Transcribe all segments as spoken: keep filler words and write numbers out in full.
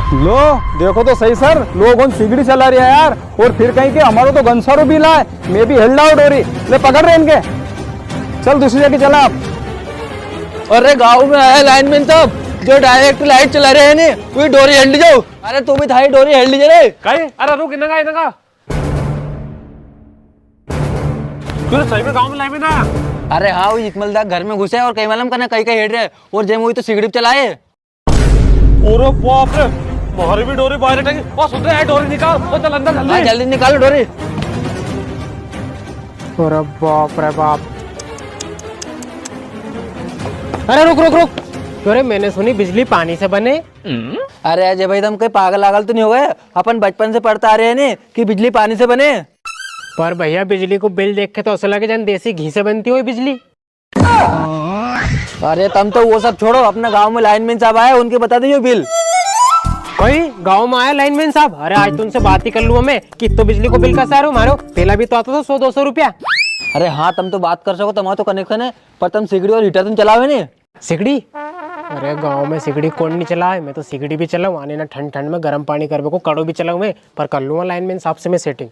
लो, देखो तो सही सर, लोग उन सिगड़ी चला रिया है यार, और फिर कहीं के हमारो तो घणो सारो बिल आए, मैं भी हेड़ लाऊं डोरी। ले पकड़ रे इनके, चल दूसरी जगह चला आप। अरे गांव में आया लाइनमैन साहब, जो डायरेक्ट लाइट चला रिया है नी, वी डोरी हेड़ लीजो। अरे तू भी थारी डोरी हेड़ लीजे रे। काई? अरे रुक, इनंगा, इनंगा। तू तो सही में गांव में लाइनमैन आया? अरे हाँ, वो इकमल दा घर में घुसे और कई मालम कने कई कई हेड़ रिया है, और जेम वी तो सिगड़ी चलाए। अरे बाप रे, मारी भी डोरी बाहर टंगी। ओ सुन रे, डोरी निकाल, ओ चल अंदर जल्दी। हाँ, जल्दी निकाल डोरी। अरे बाप रे बाप। अरे रुक, रुक, रुक। अरे मैंने सुनी बिजली पानी से बने। अरे अजय भाई, तम कई पागल आगल तो नी हो गया? अपन बचपन से पढ़ता आ रिया है नी कि बिजली पानी से बने। पर भैया, बिजली को बिल देख के तो असो लगे जन देसी घी से बनती हो बिजली। अरे तम तो वो सब छोड़ो, अपना गांव में लाइनमैन साहब आए, उनके बता दीजो बिल। कई गांव में आया लाइनमैन साहब? अरे आज तो उनसे बात ही कर लूं मैं, कित्तो बिजली को बिल कसा रो मारो, पेला भी तो आता था सौ दो सौ रुपया। अरे हाँ, तम तो बात कर सको, तमारो तो कनेक्शन है, पर तम सिगड़ी और हीटर तो नी चलावे नी। सिगड़ी? अरे गांव में सिगड़ी कौन नी चलाए, मैं तो सिगड़ी भी चलाऊं, अने ना ठंड ठंड में गर्म पानी करबे को कड़ो भी चलाऊं मैं, पर कर लूंगा लाइनमैन साहब से मैं सेटिंग।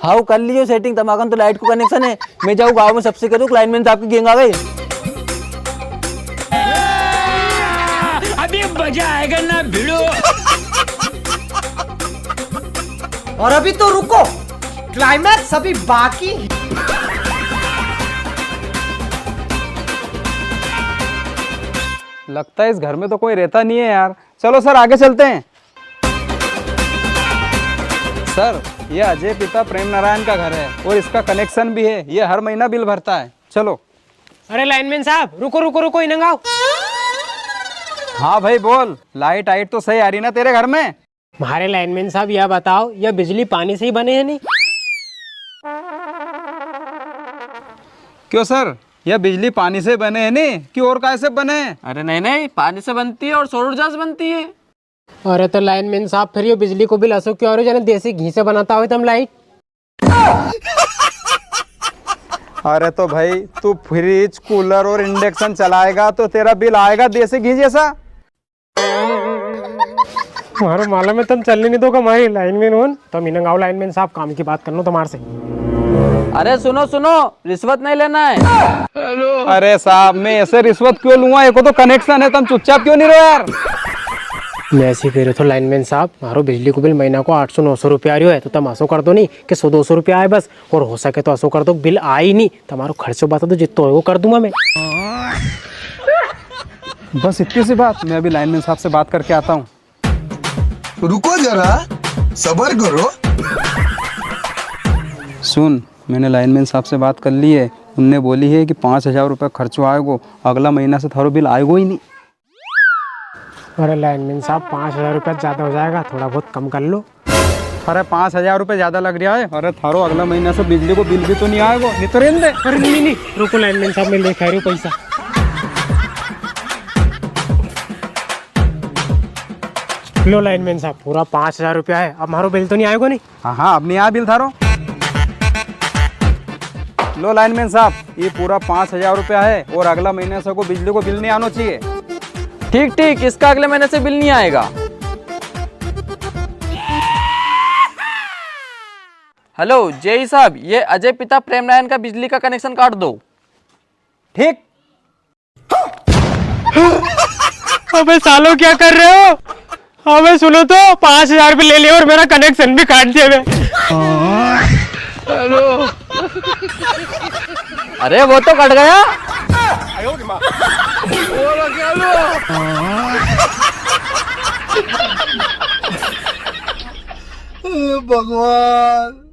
हाउ कर लियो सेटिंग, तमाकन तो लाइट को कनेक्शन है। मैं जाऊँ गांव में सबसे कह दूँ लाइनमैन साहब की गैंग आ गई। अभी मजा आएगा ना भिड़ो। और अभी तो रुको, क्लाइमैक्स अभी बाकी है। लगता है इस घर में तो कोई रहता नहीं है यार। चलो सर, आगे चलते हैं। सर, ये अजय पिता प्रेम नारायण का घर है और इसका कनेक्शन भी है। ये हर महीना बिल भरता है। चलो। अरे लाइनमैन साहब, रुको, रुको, रुको, इनंग आओ। हाँ भाई बोल, लाइट आइट तो सही आ री ना तेरे घर में? म्हारे लाइनमैन साहब, या बताओ, या बिजली पानी से ही बने है नी? क्यों सर, या बिजली पानी से बने है नी कि और काय से बने है? अरे नहीं, नहीं, पानी से बनती है और सौर ऊर्जा से बनती है। अरे तो लाइनमैन साहब, फिर यो बिजली को बिल असो क्यों आ रहो, जने देसी घी से बनाता हो तम लाइट? अरे तो भाई, तू फ्रिज, कूलर और इंडक्शन चलाएगा तो तेरा बिल आएगा देसी घी जैसा। म्हारो मालम है तम चलने नी दोगा म्हारी लाइनमैन होन। तम इनंग आओ लाइनमैन साहब, काम की बात करनो तमार से। अरे सुनो, सुनो, रिश्वत नहीं लेना है। अरे साहब, मैं ऐसे रिश्वत क्यों लूंगा? एको तो कनेक्शन है, तम चुपचाप क्यों नी रहो यार? मैं ऐसे ही कह रहे थो लाइनमैन साहब, म्हारो बिजली को बिल महीना को आठ सौ नौ सौ रुपया आ रह्यो है, तो तम असो कर दो नी कि सौ दो सौ रुपया आए बस, और हो सके तो असो कर दो बिल आए ही नी, तमारो खर्चो बता दो, जित्तो होए वो कर दूंगा मैं। बस इतनी सी बात, मैं अभी लाइनमैन साहब से बात करके आता हूँ। रुको जरा, सबर करो। सुन, मैंने लाइनमैन साहब से बात कर ली है, उनने बोली है कि पाँच हजार रुपया खर्चो आएगो, अगला महीना से थारो बिल आएगो ही नी। अरे लाइनमैन साहब, पाँच हजार रुपया ज्यादा हो जाएगा, थोड़ा बहुत कम कर लो। अरे पाँच हजार रुपया ज्यादा लग रिया है। अरे थारो अगला महीना से बिजली को बिल भी तो नी आएगो, नी तो रेन दे। अरे नी, नी, नी, रुको लाइनमैन साहब, मैं लेके आ रही हूँ पैसा। लो लाइनमैन साहब, पूरा पाँच हजार रुपया है, अब म्हारो बिल तो नी आएगो नी? हाँ, हाँ, अब नी आए बिल थारो। लो लाइनमैन साहब, ये पूरा पाँच हजार रुपया है और अगला महीना से को बिजली को बिल नी आनो चाहिए। ठीक, ठीक, इसका अगले महीने से बिल नी आएगा। हेलो, जेई साहब, ये अजय पिता प्रेम नारायण का बिजली का कनेक्शन काट दो। ठीक। अबे सालो, क्या कर रहे हो? अबे सुनो तो, पाँच हजार भी ले लिया और मेरा कनेक्शन भी काट दिया बे। हेलो। अरे वो तो कट गया। भगवान।